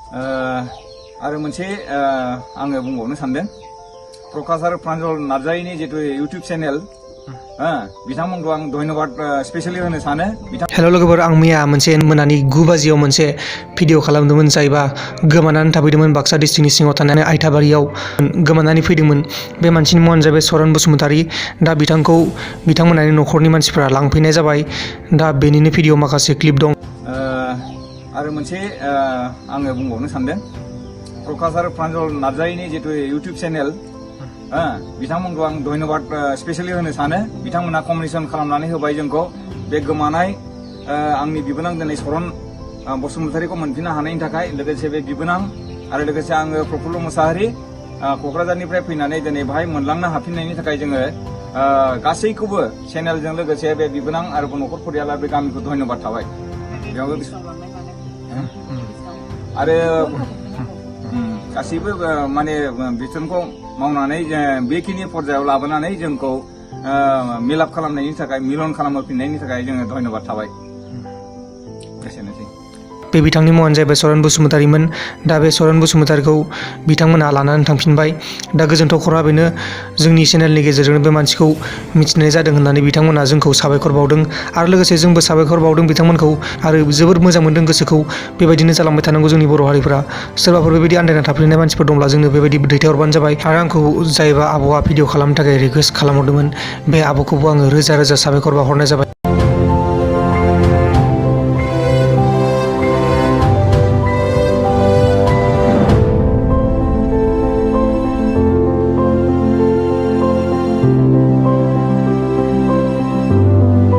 आरो मोनसे आङो बुंबावनो सानदों प्रकाश आरो प्रान्जल नार्जारीनि जितु इउटुब चेनेल बिथांमोनखौ आं धन्यबाद स्पेशली होनो सानो। हेल' लोगोफोर, आं मैया मोनसे मोनानि 9 बाजियाव मोनसे भिडिअ खालामदोंमोन जायबा गोमानानै थाफैदोंमोन बाक्सा डिस्ट्रिक्टनि सिङाव थानाय आइथाबारियाव गोमानानै फैदोंमोन। बे मानसिनि मुङानो जाबाय चरन बसुमतारी। दा बिथांखौ बिथांमोननि न'खरनि मानसिफोरा लांफैनाय जाबाय। दा बेनिनो भिडिअ माखासे क्लिप दं। आरो मोनसे आङो बुंबावनो सानदों प्रकाश आरो प्रान्जल नार्जारीनि जितु इउटुब चेनेल बिथांमोनखौ आं धन्यबाद स्पेशली होनो सानो। बिथांमोना कमिउनिकेसन खालामनानै होबाय जोंखौ बे गोमानाय आंनि बिबोनां दिनै चरन बसुमतारीखौ मोनफिननो हानायनि थाखाय। लोगोसे बे बिबोनां आरो लोगोसे आङो प्रफुल्ल मोसाहारि क'क्राझारनिफ्राय फैनानै दिनै बाहाय मोनलांनो हाफिननायनि थाखाय जोङो गासैखौबो चेनेलजों लोगोसे बे बिबोनां आरो न'खर परियाल बे गामिखौ धन्यबाद थाबाय। आरो गासैबो माने बिथोनखौ मावनानै बेखिनि पर्यायाव लाबोनानै जोंखौ मिलाप खालामनायनि थाखाय मिलन खालामहोफिननायनि थाखाय जोङो धन्यबाद थाबाय। एसेनोसै। बे बिथांनि मुङानो जाहैबाय चरन बसुमतारीमोन। दा बे चरन बसुमतारीखौ बिथांमोना लानानै थांफिनबाय। दा गोजोनथाव खौराङा बेनो जोंनि चेनेलनि गेजेरजों बे मानसिखौ मिथिनाय जादों होननानै बिथांमोना जोंखौ साबायखर बावदों आरो लोगोसे जोंबो साबायखर बावदों बिथांमोनखौ आरो जोबोर मोजां मोनदों गोसोखौ। बेबायदिनो जालांबाय थानांगौ जोंनि बर' हारिफोरा। सोरबाफोर बेबायदि आन्दायना थाफिननाय मानसिफोर दंब्ला जोंनो बेबायदि दैथायहरबानो जाबाय। आरो आंखौ जायबा आब'आ भिडिअ खालामनो थाखाय रिकुवेस्ट खालामहरदोंमोन बे आब'खौबो आङो रोजा रोजा साबायखर बावहरनाय जाबाय।